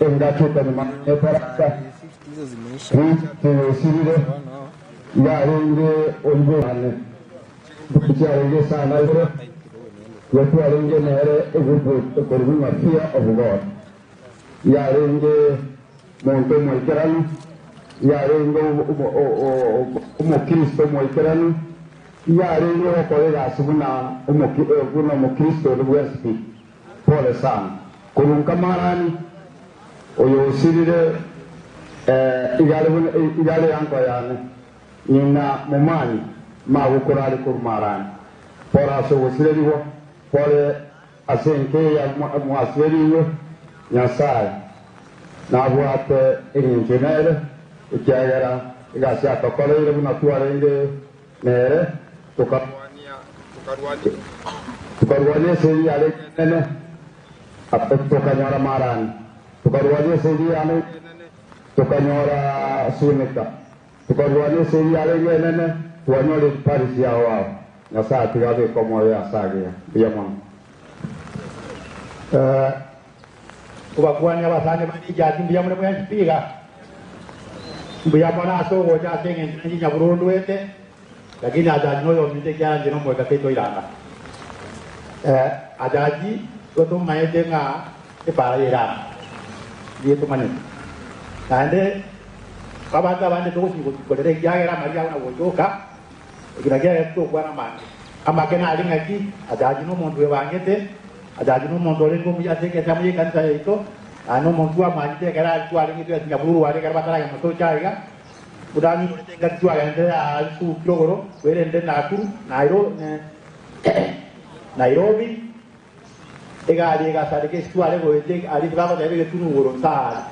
Engaki ekanyuma etarasa, Kristo osirire, yarenge oibwe ane, chiarenge sana igoro, yatwarenge nere egroup ekorokwa ng'a Fear of God. Yarenge monto omoikeranu, yarenge omokristo omoikeranu, yarenge gokora egasi buna buna omokristo onde bwensi pi. Pole sana. Korwa nkamarani, oyo osirire igare buna igare eanko yane. Ng'ina momanyi magokoro are korwa marani. Pore ase ogosirerigwa, pore ase enka eye mwasirerigwe, Nyasae nabwate engencho nere, ekiagera egasi atokoreire buna twarenge nere, tukarwania esegi yarenge enene, tokanyora marani, tukarwania esegi yarenge enene, tokanyora Sunika. Tokarwana esegi yarenge enene, twanyora ebiparisi ao ao. Nyasae atiga abeke omoyo ase agiya. Mbuya mono. Kobakwania abasani ba Richard mbuya more mwensi pi iga? Mbuya mono ase ogocha ase eng'encho nainche nyabururu ndwete, lakini Ajaji noyominto ekiagera inche nomoika seito oiranga. Ajaji igo tomaete ng'a Epaara y'Erama nigo etomanyete, naende abanto abande togochia gochikorera, ekiagera amariga ao nagochoka, eki nakio kiagera titokwana amange. Amake nare ng'aki, Ajaji nomonto bwebangete, Ajaji nomonto orenge omuya ase egesamo y'ekanisa yaito, naende nomonto bwamwanchete ekero aria twarenge twensi nyabururu aria ekero bataragenda mosocho aiga, buna anyorete engaki twagenderete aa Sukiro igoro, kwerende Nakuru, Nairobi. Egari egasareka esitware goeta aria tibagoteba egetunu igoro nsa aria.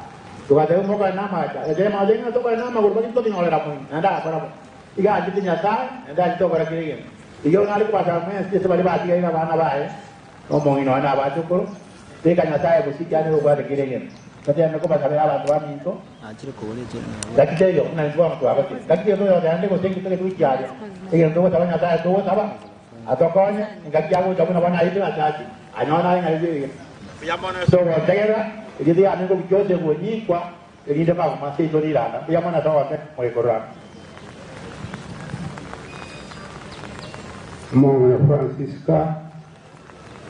Togateba mokore namagacho aya. Aye ng'a tokore namagoro lakini tokinyorera moino naende agakora bo. Iga anchete Nyasae naende anchete gokora kera egento. Rigia nare kobasaba mwensi ase baria batigaire abana baye na omong'ina oye na abachokoro, beka Nyasae bosio ekiagera nigo obwate kera egento. Toteme kobasabera abanto baminto. Gaki teiyo buna intwe bono twagotire. Gaki teiyo toyoteba nde gose inki togete gochia aria. Egento togosaba Nyasae togosaba. Atokonye engaki agocha buna bono aye tirachache, anyore aye ng'a ebibe Mbuya mono ase ogontegerera, erieta riane ngobuchia ase egonyikwa, erinde maguma ase intwe riranda. Mbuya mono ase ogontegerera mogekororana. Omong'ina Francisca,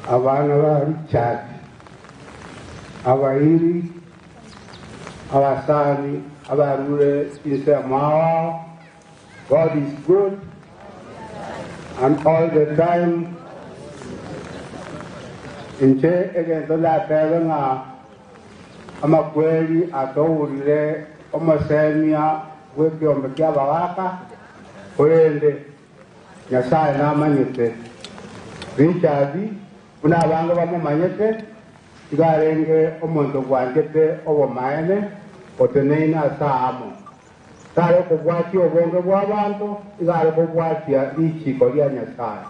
abana ba Richard, abairi, abasani abarure chinsemo ao ao. God is good and all the time. Inche egento ndatebe ng'a amakweri atourire omosemia bw'ekiombe ki'abagaaka, korende Nyasae namanyete. Richard, buna abange bamomanyete, iga arenge omonto bwanchete obomaene, oteneine ase aamo. Tare kobwatia obonge bw'abanto, iga are kobwatia richiiko ria Nyasae.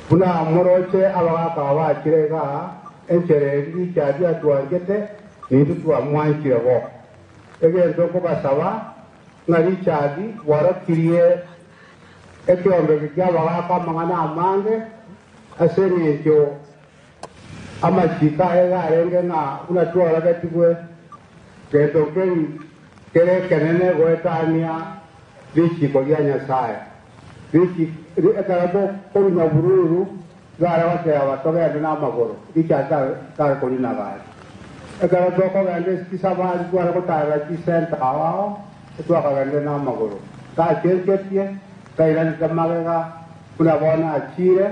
Buna moroche abagaaka aba bachire igaa, enchera eria Richard atwanchete, nintwe twamwanchire bo. Egento nkobasaba, ng'a Richard bworokirie ekeombe eke ki'abagaaka amang'ana amange, ase engencho Amachiiko aye iga arenge ng'a buna tworogetigwe, gento nkeri kere ekenene goetania richiiko ria Nyasae. Ekero tokorina bururu, iga are goteba togende namagoro, Richard tare korina gari. Ekero tokogenda chisafari tware gotarera chisenta ao ao, etwakagendire namagoro. Tachenchetie, tairanete magega, buna bono achire.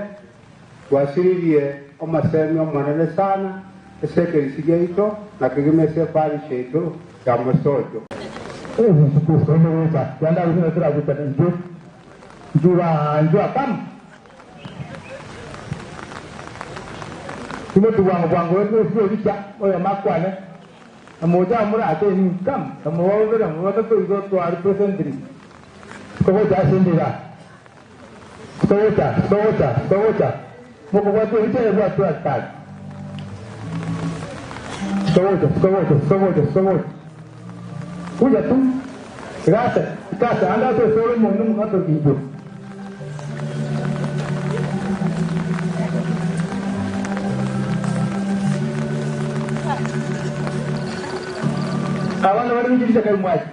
Twasiririe omosemia omonene sana ase ekerisi giaito na kegima ase eparish yaito ya Mosocho. Rituko rinde gocha, kianda gose turagochana intwe, intwe iga intwe akam. Timothy bwango bwango oetwe esiko ebicha, oyomo akwane, na mocha amorache inwe kam, na mobabere mobatato igo tware presently. Togocha ase ende igaa. Togocha, togocha, togocha, mokobwatwa ebicha ebwatwe asikari. Togocha, togocha, togocha, togocha. Kuja tu. Igase, ikase, ande ase esoro omonto omokatoliki intwe. Abana bari gochirisa kai mwacha.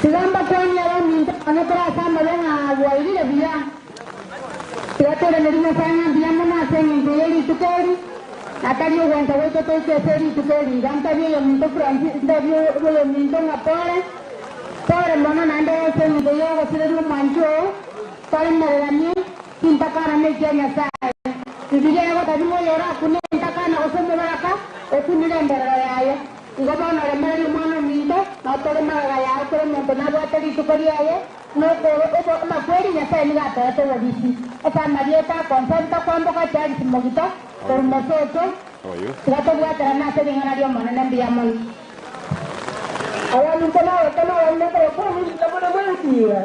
Tigamba kwani abaminto anokora ase amabeng'a bwairire buya tigatereneria Nyasaye ng'a mbuya mono ase eng'encho ya rituko eri natari ogwancha gwaito toike ase rituko eri iga ntabia oyominto Francis ntabia oyominto ng'a pore pore mono naende ase eng'encho ya ogosireria omwancho oo toremereranie chintakana na echia Nyasaye. Bibilia egotabia ng'a oyore akune entakana gose omobaraka okunire emberero yaye. Igo bono remereria omwana ominto, na otore magega yao kera omonto nabwate rituko riaye, na amakweri Nyasae nigo atoete obobisi. Ase amarieta a Consenta kwamboka Charles Mogito, korwa Mosocho, tiga tobwaterane ase ring'ana ri'Omonene mbuya mono. Abaminto na abakene abanene korokwa ominto buna mwenkira.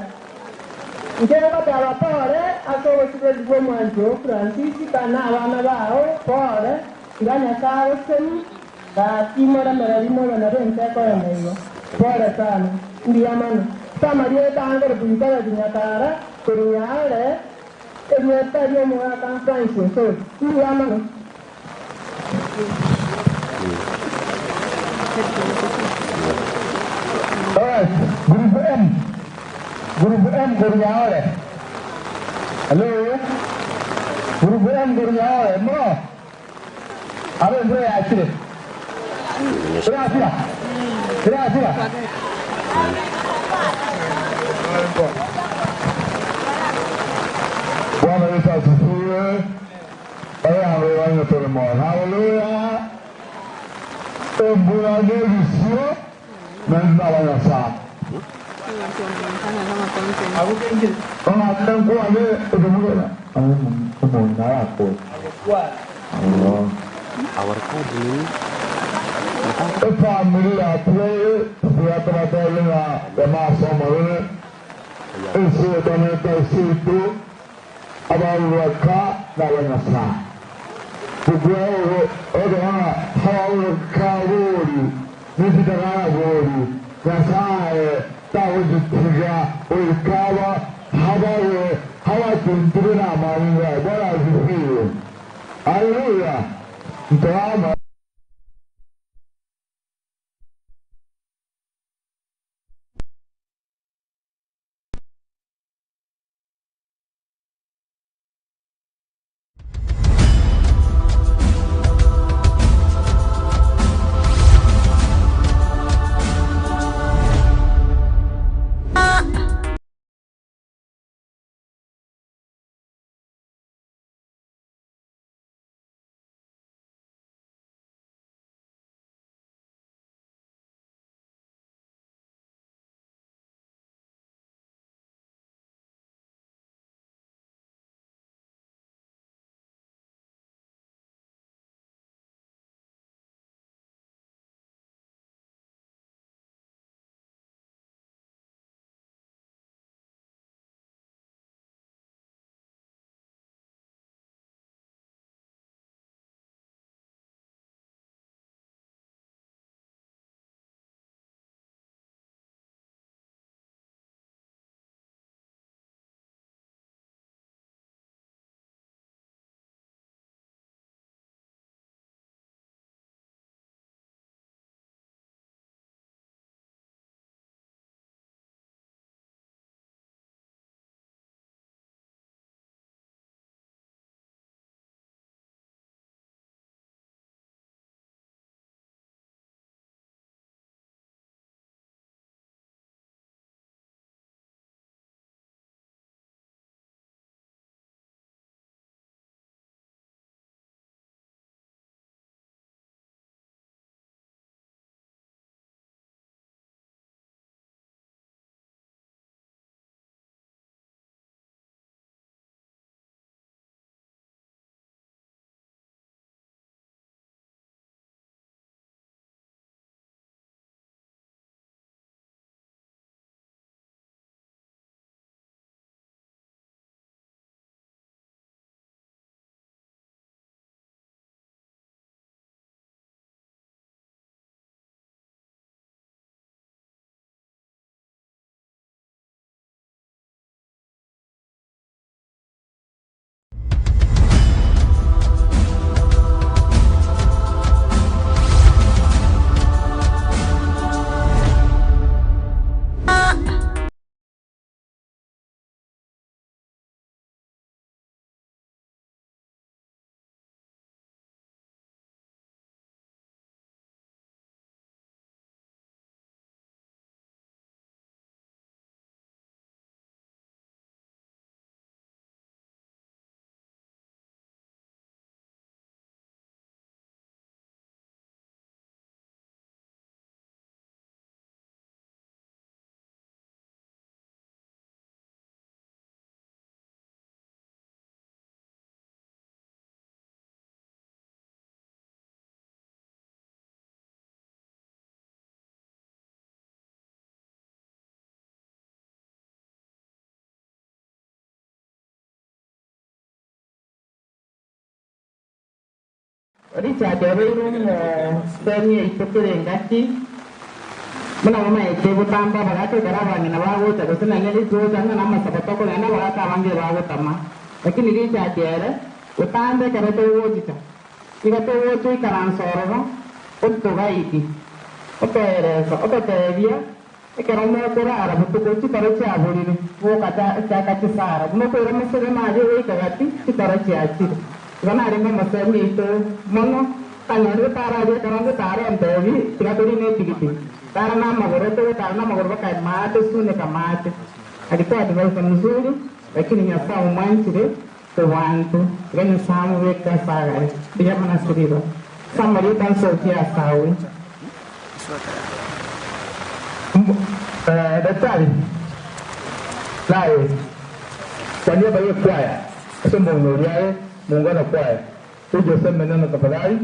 Inche ngoteba pore ase obosibori bw'omwanchi oo Francisca na abana bao, pore, tiga Nyasae agosesenie, gaki moremererie mobe nabo ense ekoenda igo. Pore sana. Mbuya mono. Ase amarieta ange Elizabeth Nyakara, korwa Nyaare, erieta ri'omogaka Francis Osoro. Mbuya mono. Alright, group M. Group M korwa Nyaore. Hello? Group M korwa Nyaore. Mro. Abe mbura yachire. Gracias. Gracias. Bwana Yesu asifiwe. Haleluya. Embura n'ebisio n'endabanyasa. Ongatenkuwane ebimugera. Omuntu arako. Efamili yatweye tuyatabatolina emasomo ensi etoneta esitu abalwaka n'abanyasa. Kaburi nisitakaburi Nyasaye tawuzitiga ulikaba habawe hawatuntuke na amani Bwana asifiwe. Haleluya. Mtawama Richard abeire omosemi oito kera engaki, buna bamaete gotamba abagaka ekero abang'ina bagocha gose nonye ritocha ng'a namasabo tokogenda abagaka abange bagotama. Lakini Richard ere gotamba ekero togochicha iga togocha oikaransa ororo otogaidi otoeresa ototebia ekero mokorara botuko chitoro chiaborire boka chaka chisara buna okoira omosegemo aria ogoika gati chitoro chiachire. Igo narenge omosemi oito mono, nkanyorire tara aria ekero ngotara ontebi tiga torine epigipigi, tara namagoro togotara namagoro mpaka maate suneka maate. Alikuwa adviser mzuri lakini Nyasae omwanchire kobua intwe, iga Nyasae amobeke ase agare. Mbuya mono ase rirorio. Ase amarieta nsokia ase awe. Daktari naye kwa niaba y'ekwaya ase omong'ina oria aye Muungano Choir, uje oseme neno tafadhali.